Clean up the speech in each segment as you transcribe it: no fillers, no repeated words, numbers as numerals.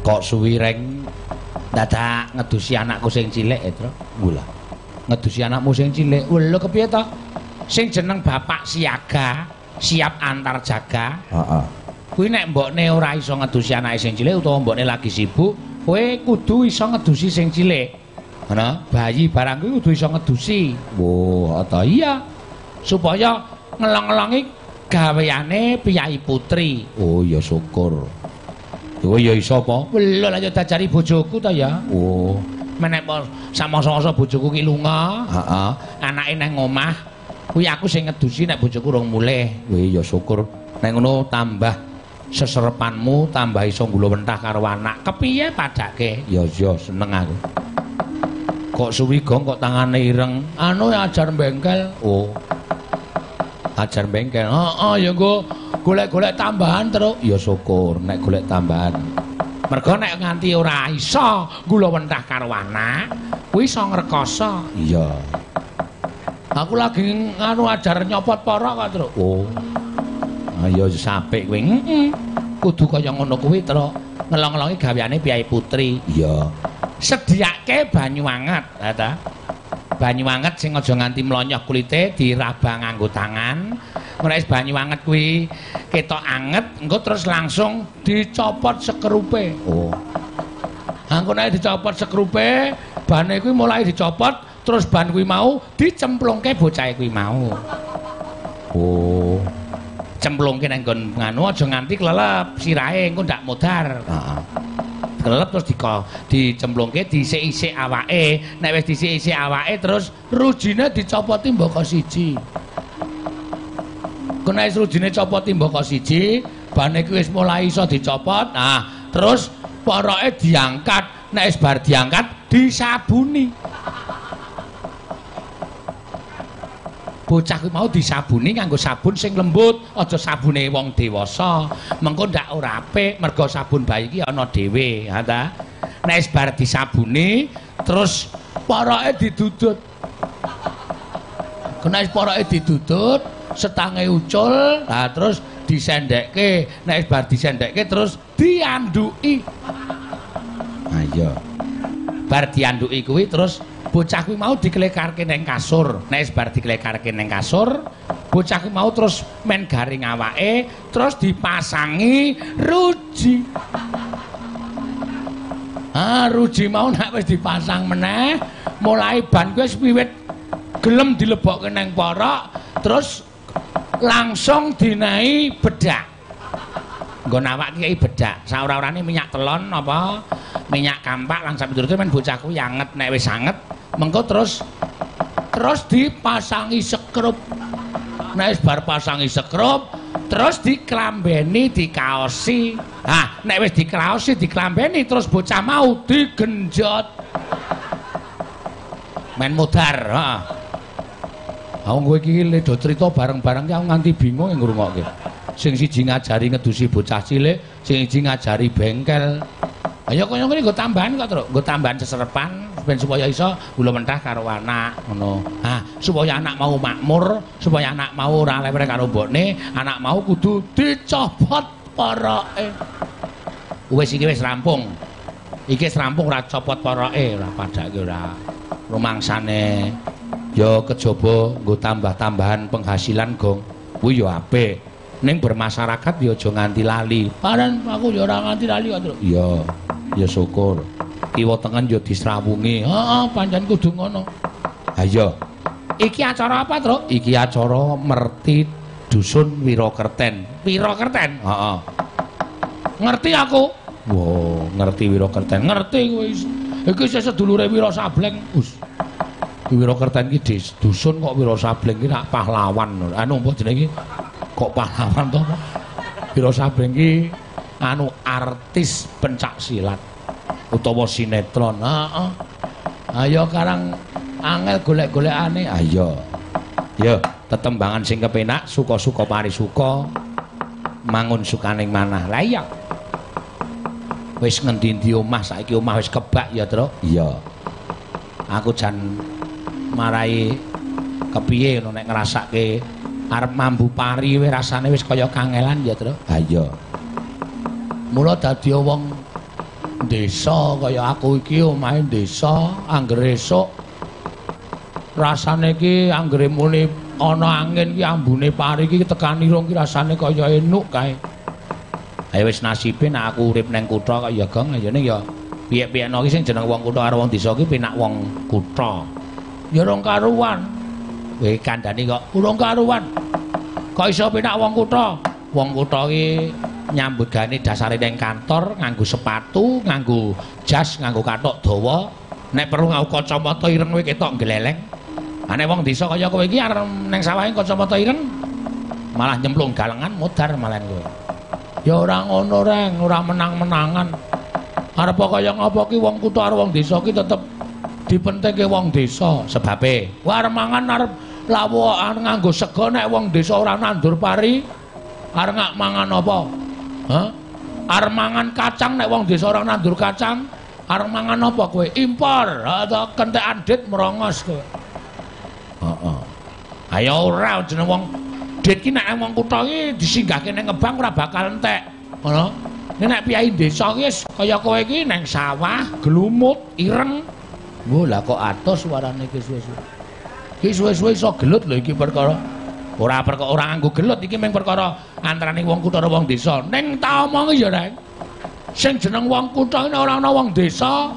Kok suwi reng dadak ngedusi anakku sing cilik, Tru? Lha. Ngedusi anakmu sing cilik. Lho kepiye to? Sing jeneng bapak siaga, siap antar jaga. Heeh. Kuwi nek mbokne ora iso ngedusi anake sing cilik utawa mbokne lagi sibuk, kowe kudu iso ngedusi sing cilik. Ngono, bayi barang kuwi kudu iso ngedusi. Wah, ta iya. Supaya ngelong-ngelongi gaweane piyayi putri. Oh ya syukur. Kowe ya iso apa? Lho lah ya diajari bojoku ta ya. Oh, menek samasa-masa bojoku ki lunga, heeh, anake nang omah, kuwi aku sing ngedusi nek bojoku rong mulih. Kowe ya syukur. Nek ngono tambah seserepanmu, tambah iso nggulawentah karo anak. Kepiye padake? Ya ya seneng aku. Kok suwi gong kok tangane ireng? Anu ajar bengkel. Oh. Ajar bengkel. Heeh, ya nggo golek-golek tambahan terus. Ya syukur nek golek tambahan. Mergo nek nganti ora iso nggulawentah karo anak, kuwi iso ngrekoso. Iya. Aku lagi nganu ajar nyopot porok kok, Truk. Oh. Ayo sapik kowe. Heeh. Kudu kaya ngono kuwi, Truk. Ngelong-ngelongi gaweane piyayi putri. Iya. Sediake banyu anget, ha ta? Banyu anget sing aja nganti mlonyoh kulite diraba nganggo tangan. Nek wis banyu anget kuwi ketok anget, engko terus langsung dicopot sekrupe. Oh. Engko nek dicopot sekrupe, bane kuwi mulai dicopot, terus ban kuwi mau dicemplungke bocahe kuwi mau. Oh. Cemplungke nang nggon nganu aja nganti klelep sirahe engko ndak modar. Heeh. Kelelep terus dicemplungke dhisik-isik awake. Nek wis dhisik-isik awake terus rujine dicopoti mbaka siji. Kena wis rujine copoti mbaka siji, bane kuwi wis mulai iso dicopot. Nah, terus poroke diangkat. Nek wis bar diangkat disabuni. Bocah kuwi mau disabuni nganggo sabun sing lembut, aja sabune wong dewasa. Mengko ndak ora apik, mergo sabun bayi iki ana dhewe, ha ta? Nek wis bar disabuni, terus poroke didudut. Kena wis poroke didudut, setange ucul, nah terus disendekke. Nek wis bar disendekke terus dianduki. Ha iya. Bar dianduki kuwi terus bocah kuwi mau diklekarke nang kasur. Nek wis bar diklekarke nang kasur, bocah kuwi mau terus men garing awake, terus dipasangi ruji. Ah, ruji mau nek wis dipasang meneh, mulai ban kuwi wis wiwit gelem dilebokke nang porok, terus langsung dinai bedak. Nggon awak iki bedak, saora-orane minyak telon apa minyak kampak lan sapiturute men bocah kuwi anget. Nek wis anget mengko terus dipasangi sekrup. Nek wis bar pasangi sekrup terus diklambeni, dikaosi. Ah, nek wis diklaosi, diklambeni terus bocah mau digenjot. Men modar, heeh. Aku kowe iki le do crita bareng-bareng ki aku nganti bingung ngrungokke. Sing siji ngajari ngedusi bocah cilik, sing siji ngajari bengkel. Ayo kaya ngene nggo tambahan kok, Truk. Nggo tambahan seserepan ben supaya iso gulawentah karo anak ngono. Ah, supaya anak mau makmur, supaya anak mau ora lewere karo mbokne, anak mau kudu dicopot poroke. Wis iki wis rampung. Iki wis rampung ora copot poroke, ora padake ora rumangsane. Ya kejaba nggo tambah-tambahan penghasilan, Gong. Kuwi ya apik. Ning bermasyarakat ya aja nganti lali. Paren aku ya ora nganti lali kok, Truk. Iya, ya syukur. Kiwa tengen ya disrawungi. Heeh, pancen kudu ngono. Ha iya. Iki acara apa, Truk? Iki acara merti dusun Wirokerten. Wirokerten? Heeh. Ngerti aku? Wo, ngerti Wirokerten. Ngerti kowe. Iki isih sedulure Wiro Sableng. Us. Wirokerten iki dusun kok Wiro Sableng iki nak pahlawan. Anu apa jenenge iki? Kok pahlawan to? Wiro Sableng iki anu artis pencak silat utawa sinetron. Heeh. Ayo karang angel golek-golekane. Ayo. Ya, tetembangan sing kepenak, suka-suka parisuka, mangun sukaning manah. Lah iya. Wis ngendi-endi omah saiki omah wis kebak ya, Truk? Iya. Aku jan marai kepiye ngono nek ngrasake arep mambu pari wis rasane wis kaya kangelan ya, Truk. Ha iya. Mula dadi wong Desa kaya aku iki omahe desa, anggere esuk rasane iki anggere muni ana angin iki ambune pari iki tekan irung iki rasane kaya enuk kae. Ayo wis nasibe nek aku urip nang kutha kaya Gong ayane ya piye-piyekno iki sing jeneng wong kutha karo wong desa iki penak wong kutha. Ya rong karuan. Kowe kandhani kok urung karuan. Kok iso penak wong kutha? Wong kutha iki nyambut gawe dasare ning kantor nganggo sepatu, nganggo jas, nganggo kathok dawa. Nek perlu nganggo kacamata ireng kowe ketok gleleng. Ha nek wong desa kaya kowe iki arep ning sawahe kacamata ireng malah nyemplung galengan modar malah kowe. Ya ora ngono Reng, ora menang-menangan. Arep kaya ngapa ki wong kutha karo wong desa ki tetep dipentingke wong desa. Sebabe, wah arep mangan arep lawuh nganggo sega nek wong desa ora nandur pari, arep ngak mangan apa? Hah? Arep mangan kacang nek wong desa ora nandur kacang, arep mangan apa kowe? Impor, atau kentekan dit merongos kowe. Heeh. Ayo ora jeneng wong dit ki nek wong kutha iki disinggahke ning ngebang ora bakal entek. Ngono. Nek piyai desa ki wis kaya kowe iki nang sawah, glumut, ireng. Wo lah kok atos suarane iki suwe-suwe. Iki suwe-suwe iso gelut lho iki perkara. Ora perkara ora nganggo gelut iki mung perkara antarane wong kutha karo wong desa. Ning tak omongi ya, Reng. Sing jeneng wong kutha iki ora ana wong desa.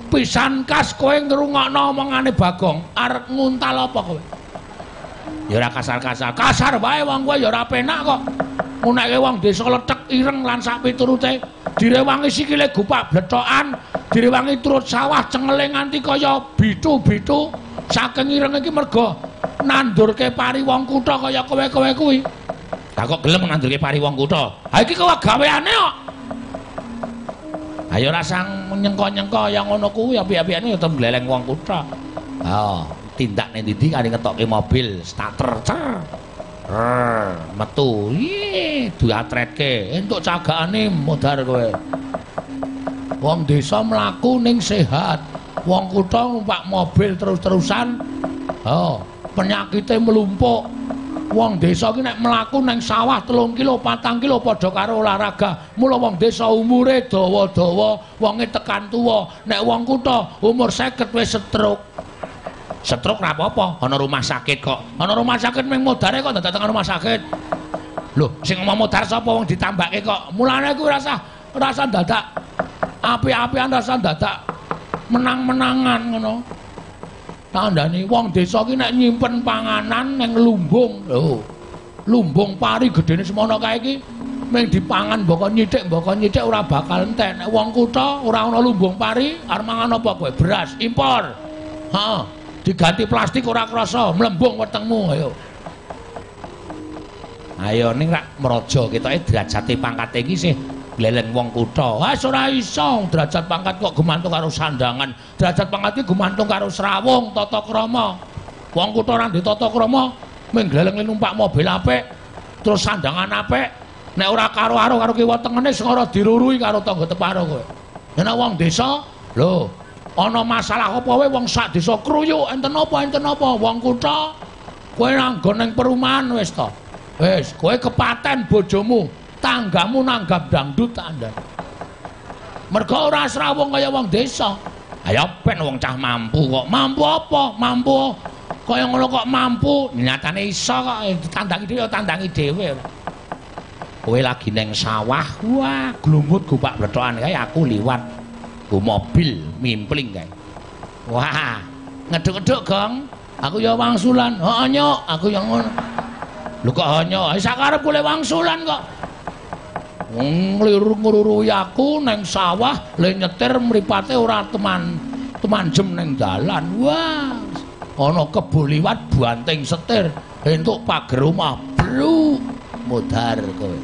Pisan kas kowe ngrungokno omongane Bagong, arep nguntal apa kowe? Ya ora kasar-kasar. Kasar wae wong kowe ya ora penak kok. Munake wong desa lethek ireng lan sak piturute direwangi sikile gupak blethokan, direwangi turut sawah cengele nganti kaya bitu-bitu. Saking ireng iki mergo nandurke pari wong kutha kaya kowe-kowe kuwi. Lah kok gelem nandurke pari wong kutha? Ha iki kok gaweane kok. Ayo rasah nyengko-nyengko ya ngono kuwi apik-apikane ya tetep gleleng wong kutha. Ha, tindak ning ndi kari ngetokke mobil starter cer. Metu. Ih, diatretke. Entuk cagakane modar kowe. Wong desa mlaku ning sehat. Wong kutha numpak mobil terus-terusan. Oh, penyakite mlumpuk. Wong desa iki nek mlaku nang sawah 3 kilo, 4 kilo padha karo olahraga. Mula wong desa umure dawa-dawa, wonge tekan tuwa. Nek wong kutha umur 50 wis stroke. Stroke ora apa-apa, ana rumah sakit kok. Ana rumah sakit mung modare kok dadak tekan rumah sakit. Lho, sing ngomong modar sapa wong ditambake kok. Mulane kuwi rasa dadak api-apian, rasa dadak menang-menangan ngono. Tandane wong desa ki nek nyimpen panganan ning lumbung. Lho, lumbung pari gedene semono kae iki mung dipangan mboko nyithik ora bakal entek. Nek wong kutha ora ana lumbung pari, arep mangan apa kowe? Beras impor. Heeh. Diganti plastik ora krasa, mlembung wetengmu ayo. Ayo ning rak mraja ketoke derajate pangkate iki sih gleleng wong kutha. Wis ora iso derajat pangkat kok gumantung karo sandangan. Derajat pangkat iki gumantung karo srawung tata krama. Wong kutha ora ndek tata krama, mung gleleng numpak mobil apik, terus sandangan apik. Nek ora karo-karo karo kiwa tengene sing ora dirurui karo tangga teparo kowe. Nek wong desa, lho, ana masalah apa wae wong sak desa kruyuk enten apa wong kutha kowe nanggon ning perumahan wis to. Wis, kowe kepaten bojomu, tanggamu nanggap dangdut tak andhani. Mergo ora srawung kaya wong desa. Ayo ben wong cah mampu kok. Mampu apa? Mampu kaya ngono kok mampu. Nyatane iso kok ditandangi dhewe ya tandangi dhewe. Kowe lagi neng sawah, wah glumut gupak blethokan kae aku liwat nggo mobil mimpling kae. Wah, ngeduk-ngeduk Gong. Aku ya wangsulan. Heeh nyok, aku ya ngono. Lho kok hanya sakarepku le wangsulan kok. Ngliru ngrurui aku neng sawah le nyetir mripate ora teman temanjem neng dalan. Wah, ana kebo liwat banting setir entuk pager omah bluk modar kowe.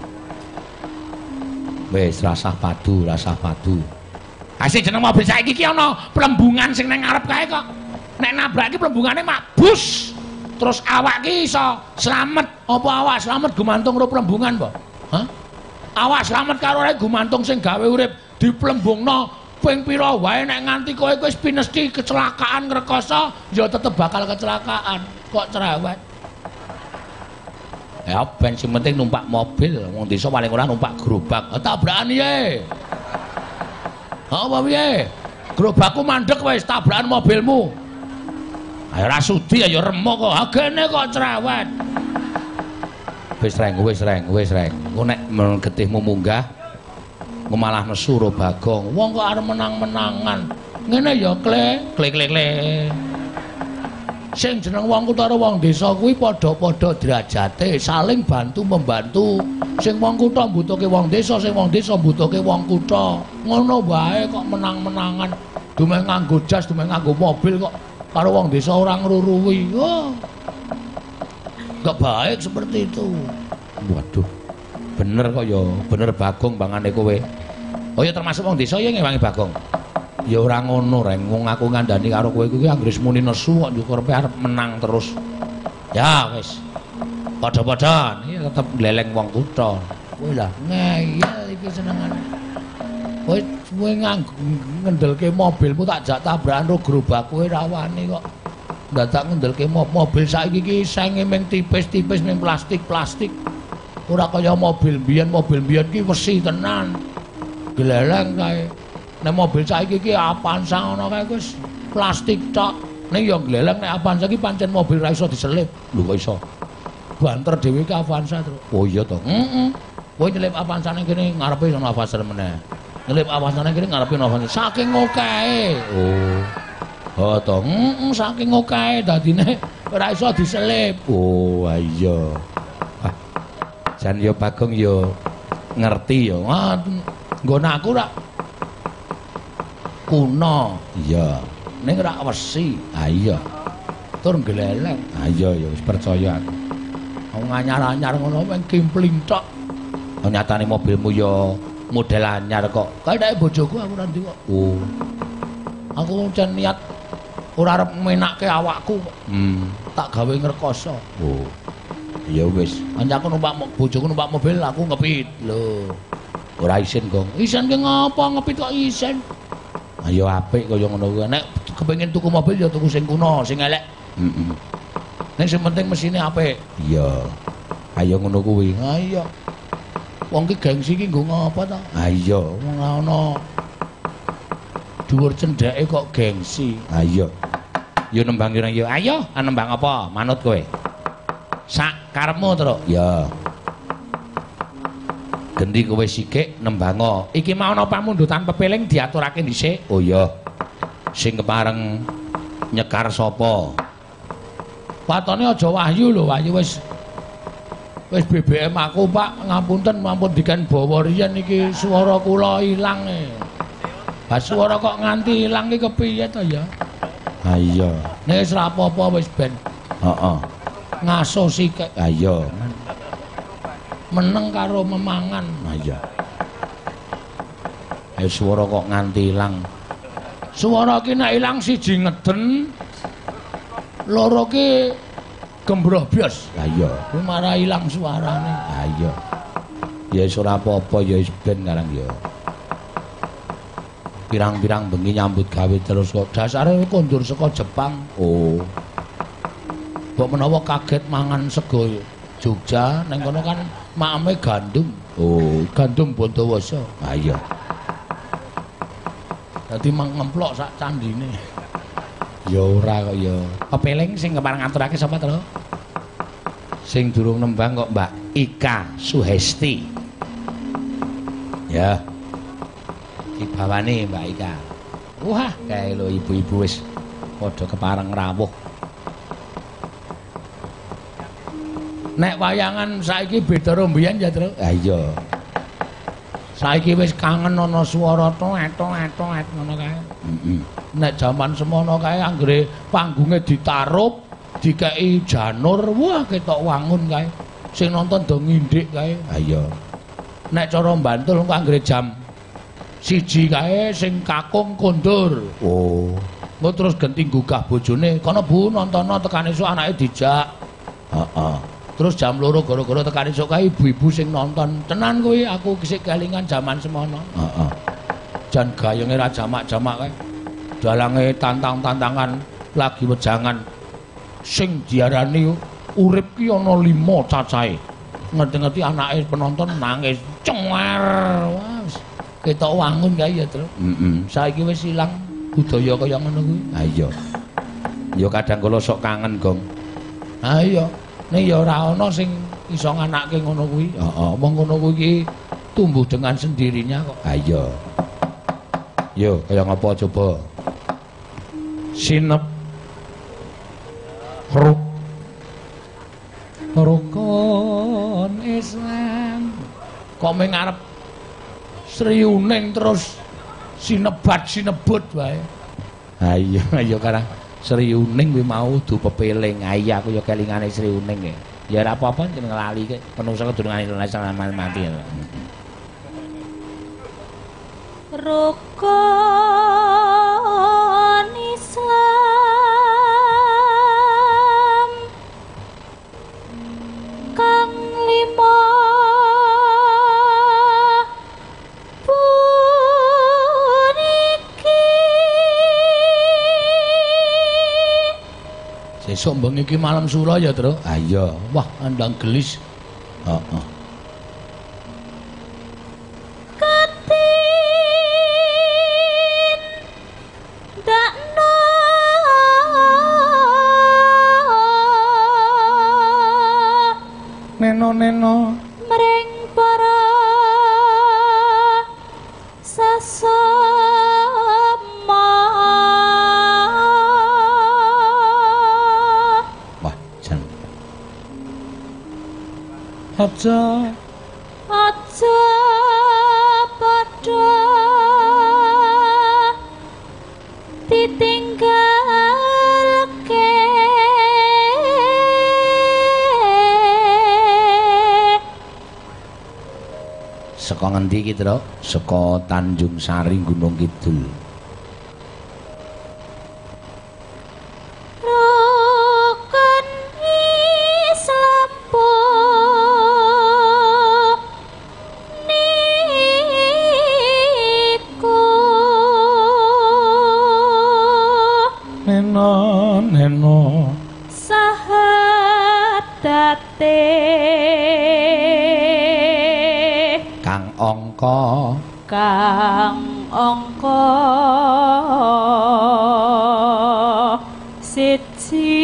Wis rasah padu, rasah padu. Ha sing jeneng mobil saiki iki ana plembungan sing neng ngarep kae kok. Nek nabrak iki plembungane mak bus. Terus awak ki iso slamet. Apa awak slamet gumantung karo plembungan apa? Hah? Awak slamet karo ora gumantung sing gawe urip diplembungno ping pira wae nek nganti kowe wis pinesti kecelakaan ngrekoso ya tetep bakal kecelakaan. Kok cerewet. Ya ben sing penting numpak mobil, wong desa paling ora numpak gerobak. Tabrakan ye. Apa piye? Gerobakku mandek wis tabrakan mobilmu. Ayo ora sudi ayo remuk kok. Agene kok cerewet. Wis reng, wis reng, wis reng. Engko nek getihmu munggah malah nesu ro Bagong. Wong kok arep menang-menangan. Ngene ya kle, kle kle kle. Sing jeneng wong kutha karo wong desa kuwi padha-padha derajate, saling bantu membantu. Sing wong kutha mbutuhke wong desa, sing wong desa mbutuhke wong kutha. Ngono wae kok menang-menangan. Dumeh nganggo jas, dumeh nganggo mobil kok karo wong desa ora ngruruwi. Oh. Enggak baik seperti itu. Waduh. Bener kok ya, bener Bagong bangane kowe. Oh ya termasuk wong desa ya ngewangi Bagong. Ya ora ngono reng, wong aku ngandani karo kowe kuwi anggere muni nesu kok njukur arep menang terus. Ya wis. Padha-padha iki tetep gleleng wong kutha. Kowe lah ngeyel iki senengane. Kowe kowe ngendelke mobilmu tak jak tabrakan ro gerobak kowe ra wani kok. Dadak ngendelke mobil saiki iki senge ming tipis-tipis ming plastik-plastik. Ora kaya mobil biyen ki wesi tenan. Gleleng kae. Nek mobil saiki iki Avanza ngono kae wis plastik tok. Ning ya gleleng nek Avanza iki pancen mobil ra iso diselip. Lho kok iso? Banter dhewe ki Avanza, Tru. Oh iya to. Heeh. Kowe nyelip Avanza ning kene ngarepe ana Avanza meneh. Nyelip Avanza ning kene ngarepe ana Avanza. Saking okehe. Oh. Oh to. Heeh, saking okehe dadine ora iso diselip. Oh iya. Wah. Jan ya Bagong ya ngerti ya. Wah, nggon aku rak kuno. Iya. Ning rak wesi. Ha iya. Tur gleleng. Ha iya ya wis percaya aku. Wong anyar-anyar ngono mung kimpling tok. Nyatane mobilmu ya model anyar kok. Kae bojoku aku ora ndi kok. Oh. Aku jan niat ora arep menakke awakku kok. Tak gawe ngrekoso. Oh. Ya wis. Kancaku numpak bojoku numpak mobil aku ngepit. Lho. Ora isin, Gong. Isin ki ngopo ngepit kok isin? Ayo apik kaya ngono kuwi. Nek kepengin tuku mobil ya tuku sing kuno, sing elek. Heeh. Ning sing penting mesine apik. Iya. Ayo ngono kuwi. Ha iya. Wong ki gengsi ki nggo ngapa ta? Ha iya, wong ana dhuwur cendheke kok gengsi. Ha iya. Yo nembang yo. Ayo, nembang apa? Manut kowe. Sak karepmu, Truk. Ya. Gendi kowe sikik nembango. Iki mau ana pamundutan pepeling diaturake dhisik. Oh iya. Sing kepareng nyekar sapa? Patone aja Wahyu lho, Wahyu wis BBM aku, Pak. Ngapunten mampun diken bawa riyen iki swara kula ilang e. Lah swara kok nganti ilang iki kepiye to ya? Ha iya. Nek wis ra apa-apa wis ben. Heeh. Ngaso sikik. Ha iya. Meneng karo memangan. Ha iya. Ayo swara kok nganti ilang. Swara ki nek ilang siji ngeden, loro ki gembroh bios. Ha iya. Kuwi marah ilang suarane. Ha iya. Ya wis ora apa-apa ya wis ben karang ya. Pirang-pirang bengi nyambut gawe terus kok dasare kondur saka Jepang. Oh. Mbok menawa kaget mangan sego Jogja ning kono kan makame gandum. Oh, gandum Bondowoso. Ha iya. Dadi ngemplok sak candine. Ya ora kok ya. Pepeling sing kepareng ngaturake sapa to? Sing durung nembang kok Mbak Ika Suhesti. Ya. Dibawani Mbak Ika. Wah, kae lho ibu-ibu wis padha kepareng rawuh. Nek wayangan saiki beda karo mbiyen ya, Tru. Ha iya. Saiki wis kangen ana swara toet toet toet ngono kae. Heeh. Nek jaman semono kae anggere panggunge ditarup, dikeki janur, wah ketok wangun kae. Sing nonton do ngindik kae. Ha iya. Nek cara Bantul engko anggere jam 1 kae sing kakung kondur. Oh. Engko terus genti nggugah bojone, "Kono Bu nontono tekan esuk anake dijak." Heeh. Terus jam 2 gara-gara tekan esuk kae ibu-ibu sing nonton. Tenan kuwi aku sik kelingan jaman semono. Heeh. Jan gayenge ra jamak-jamak kae. Dalange tantang-tantangan lagi wejangan sing diarani urip ki ana 5 cacahe. Ngerti-ngerti anake penonton nangis cenger. Wah wis Ketok wangun kae ya, Tru. Heeh. Saiki wis ilang budaya kaya ngono kuwi. Ha iya. Ya kadang kala sok kangen, Gong. Ha iya. Nek ya ora ana sing iso nganake ngono kuwi. Heeh, wong ngono kuwi iki tumbuh dengan sendirinya kok. Ha iya. Yo, kaya ngapa coba? Sinep ruk rukun Islam. Kok mung arep Sri Uning terus sinebat sinebut wae. Ha iya, iya karang Sri Uning kuwi mau du pepeling. Ha iya aku ya kelingane Sri Uning ya. Ya ora apa-apa jeneng lali ke menungsa kedurungane mati. Rukun Islam kang lima puniki. Sesuk bengi iki malam sura ya, Tru. Ha iya. Wah, andang gelis. Heeh. Neno-neno mring para sasama. Wah, jan. Aja aja padha ditinggalke. Saka ngendi iki, Tru? Saka Tanjung Sari, Gunung Kidul. Rukun Islam niku. Neno neno sahadate kang angka kang angka siji.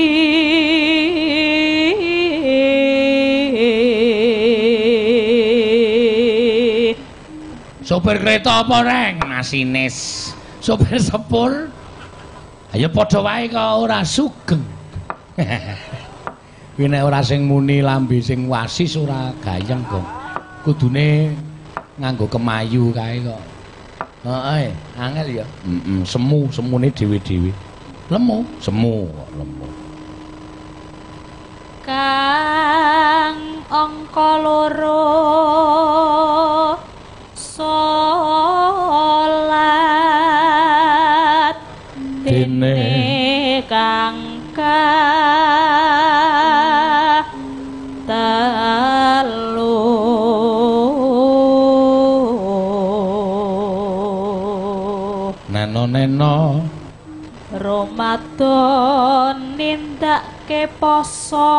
Sopir kereta apa reng? Masinis. Sopir sepur? Ayo padha wae kok ora sugeng. Kuwi nek ora sing muni lambe sing wasis ora gayeng, Gong. Kudune nganggo kemayu kae kok. Heeh, angel ya. Heeh, semu, semune dhewe-dhewe. Lemu, semu kok lemu. Kang angka loro salat dene kang telu. Neno-neno Ramadan nindakake poso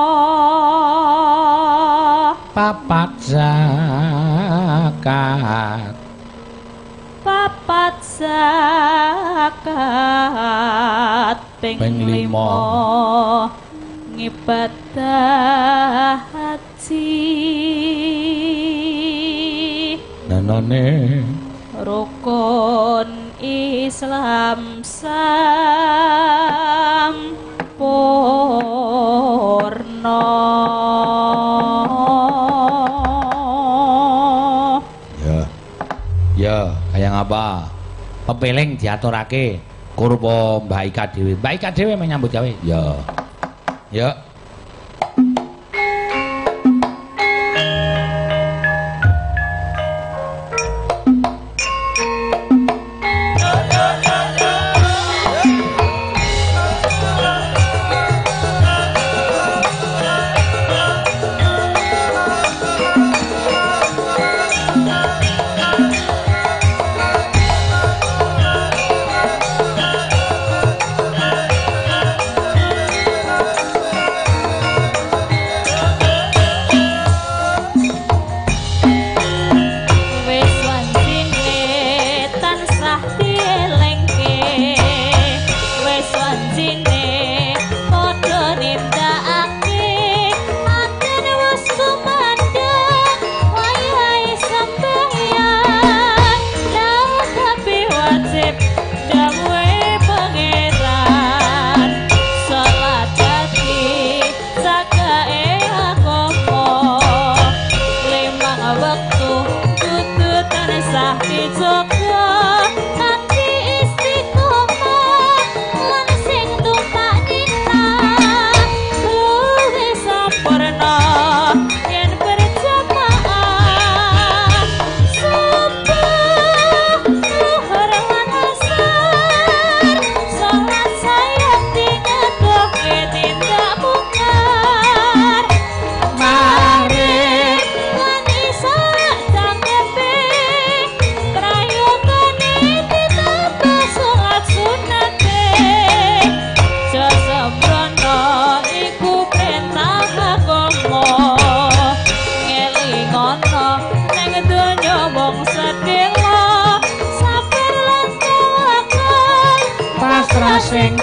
papat zakat, papat zakat ping lima ngibadah haji. Nenone rukun Islam sampurna. Ya. Ya, kaya ngapa? Pepeling diaturake kurpa Mbak Ika dhewe. Mbak Ika dhewe menyambut gawe. Ya. Ya.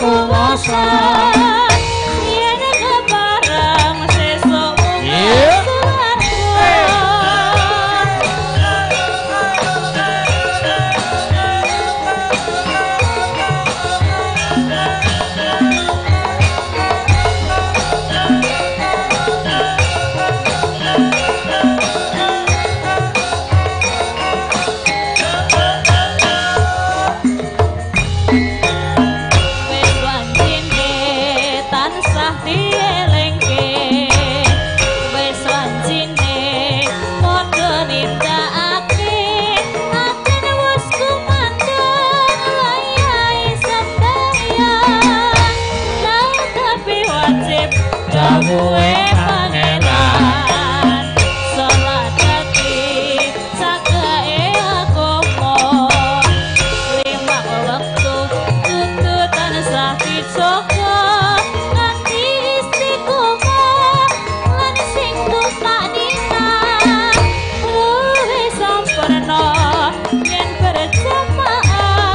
Kuwasa yen kepareng sesuk munggah swarga. Wis wancine tansah dielingke, wis wancine padha nindakake, aten wis kumandhang layahe sembahyang, tapi wajib dawuhe Pangeran. Salat dadi cakeke agama, limang wektu kudu tansah dijaga, kanthi istiqomah lan sing tumakninah, luwih sampurna yen berjamaah.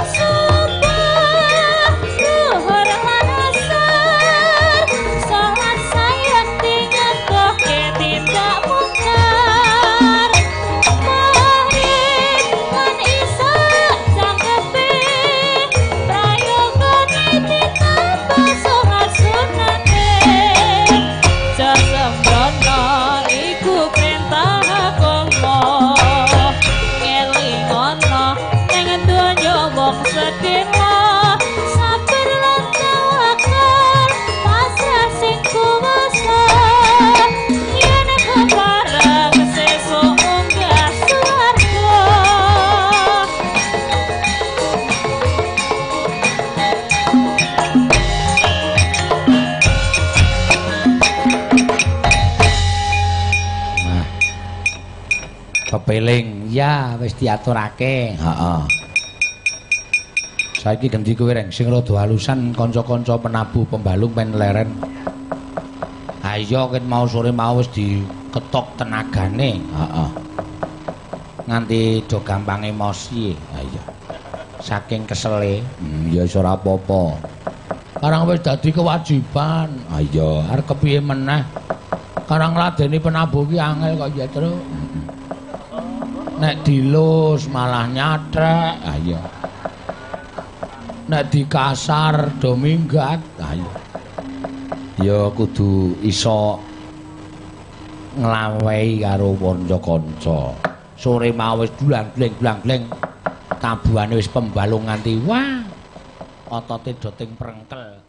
Subuh, zuhur lan asar, salat sayekti ngedohke tindak mungkar. Maghrib lan isya cangkepe, prayogane ditambah salat sunate. Aja sembrono iku perintah agama, ngelingono ning donya wong sedhela, sabar lan tawakal pasrah sing kuwasa, yen kepareng sesuk munggah swarga. Nah. Pepeling ya wis diaturake. Heeh. Saiki ganti kowe reng sing rada halusan kanca-kanca penabuh pembalung men leren. Ayo ket mau sore mau wis diketok tenagane. Heeh. Nganti do gampang emosi. Ha iya. Saking kesele, ya wis ora apa-apa. Karang wis dadi kewajiban. Ha iya, arep kepiye meneh? Karang ngladeni penabuh ki angel kok ya, Truk. Nek dilus malah nyatrek. Ha iya. Nek dikasar do minggat. Ha iya. Ya kudu iso nglawehi karo kanca-kanca. Sore mau wis dulang-dling dulang-dling. Tabuhane wis pembalung nganti wah. Otote do ting prengkel.